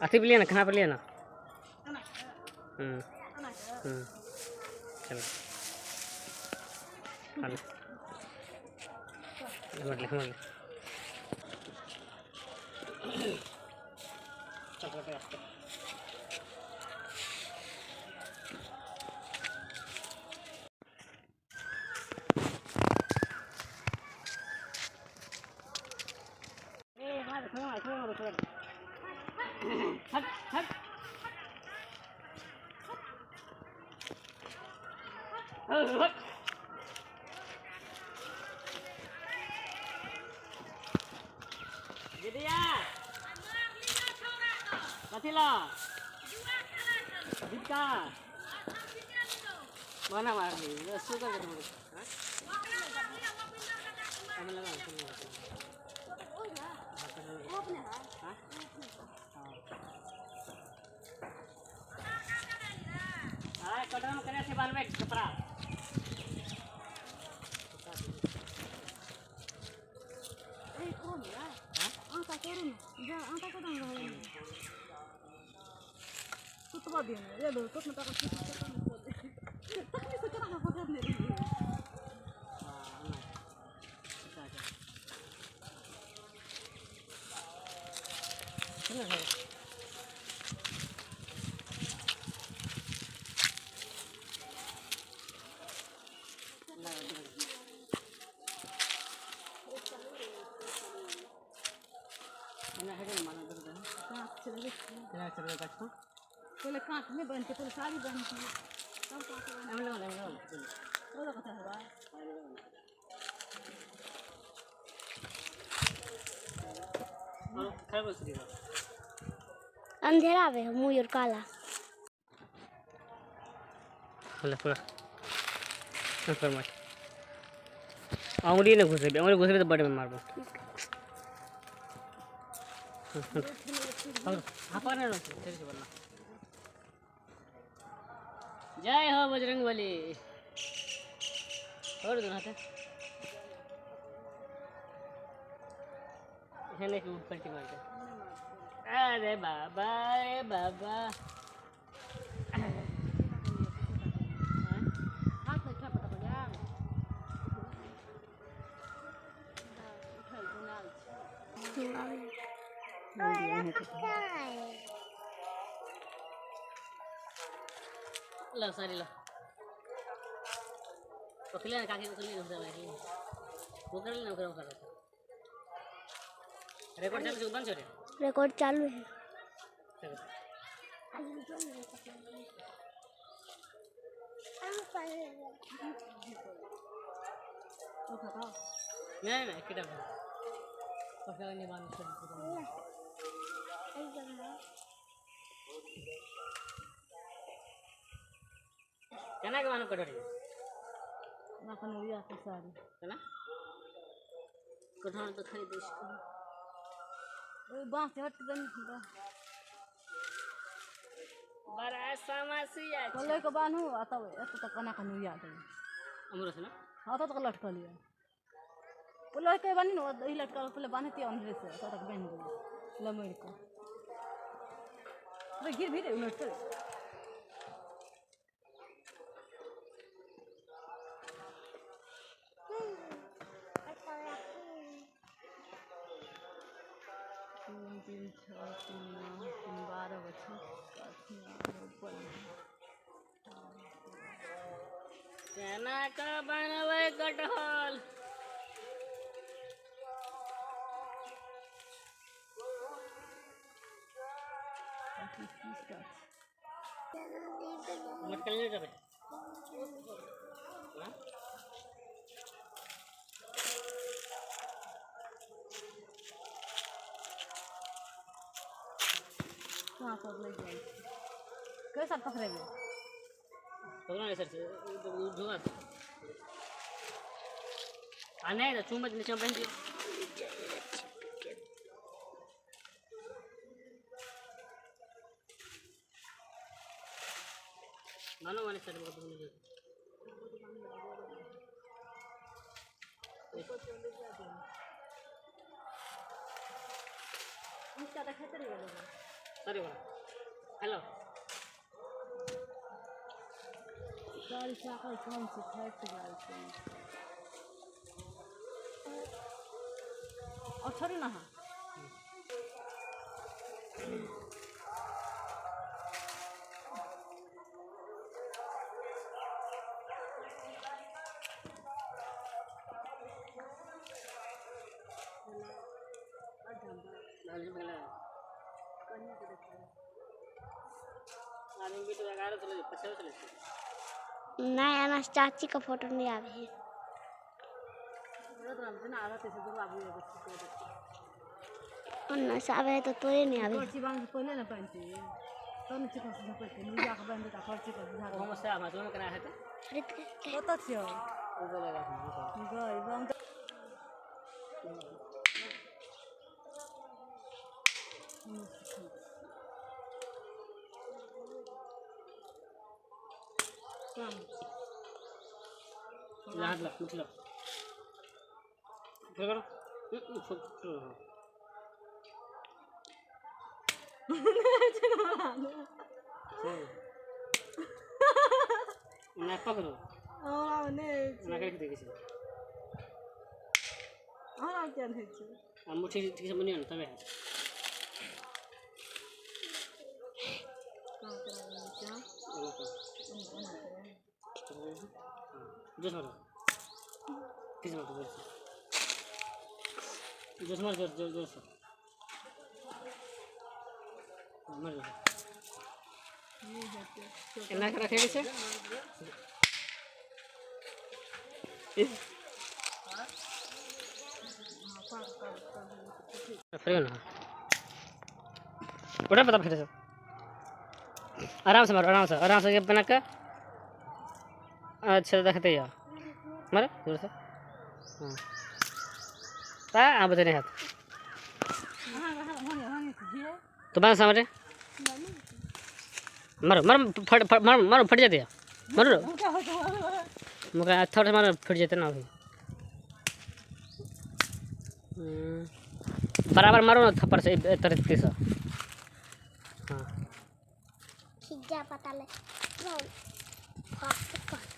अथी पे लिया ना, खाना पे लिया ना। चलो ले दीदिया कथी ला जितका मना मार ली सुगर के तुम हां लगा हां अरे कटरम करे से बाल में कपड़ा ए कौन है आटा करू न जा आटा कदम रहल सुतबा दिन ये दो तो न तक सुतबा न तखनी से करा पकड़ ने रही। हां चलो पहले कांच में बन के पहले साड़ी बन के सब कांच में बोलो कथा है अंधेरा में मुँह और काला पूरा अंगुली नहीं घुसे, अंगुली घुसे तो बड़े में मारबो। जय हो बजरंग बली। और दोनों हाथ है ना कि पलटी मार के। अरे बाबा अरे बाबा लो सारी लो पकड़ लेना काकी पकड़ लेना वो कर लेना वो कर रिकॉर्ड चालू बंद छोड़े रिकॉर्ड चालू है। नहीं नहीं किधर पकड़ नहीं बांध केना के बान्हब कटोरी ना के साड़ी केना कटोरी तो खरीद इसको ओइ बांस हट दन बड़ा समस्या पल्ले के बान्हू आ तब एत तक कना के नुया दे हमरो से ना। हां तब तक लटकल या पल्ले के बान्ही न ई लटकल पल्ले बान्हती अंदर से तब तक बान्ह दे लमड़ के अरे गिर भी रे उलट कर। तीन 6 3 9 3 12 6 7 8 9 केना का बनबै कटहल मटकल नहीं जाबे कहाँ पर लग जाए कैसा पकड़ेंगे पकड़ो नहीं सर झुका आ नहीं तो चुम्बक नीचे पहन दियो। मानो माने सर को तुम नहीं सॉरी बोला। हेलो गाड़ी चाकल कम से थाकि जाइ छै। और छोड़ू ना। हाँ नहीं आना, चाची का फोटो नहीं आवे है। अन्ना से आवे है तो तोरे नहीं आवे। करची बांध पहले ना पहनती तब न चिकन से झपटते मुझे के बांध देता करची पर झाड़ हम से हम जोन कना है तो खरीद के कत छियो ओ बोलेगा। गई बम ला ला मुठ लो करो करो। ना पकड़ो हमरा नहि ना करके देखै छी। हमरा किया नहि छै? आ मुठी ठीक से बनियो ने तबे हैत। जोर मारो, ठीक से मारो, जोर से जोर से मारो, जोर जोर जोर से मारो, जोर से। एना के रखे के छै। फिर ना उठा पता फिर से आराम से मारो, आराम से आराम से ये बना के अच्छा देखते ही मारो जोर से। हाँ आ बजे नहीं हाथ तो बस सामने मारो मारो फट फट मारो मारो फट जाते मारो मुका थोड़ा मारो फट जाते ना अभी। बराबर मारो ना थप्पड़ से तरीके से। हाँ खिज्जा पता ले फास्ट फास्ट।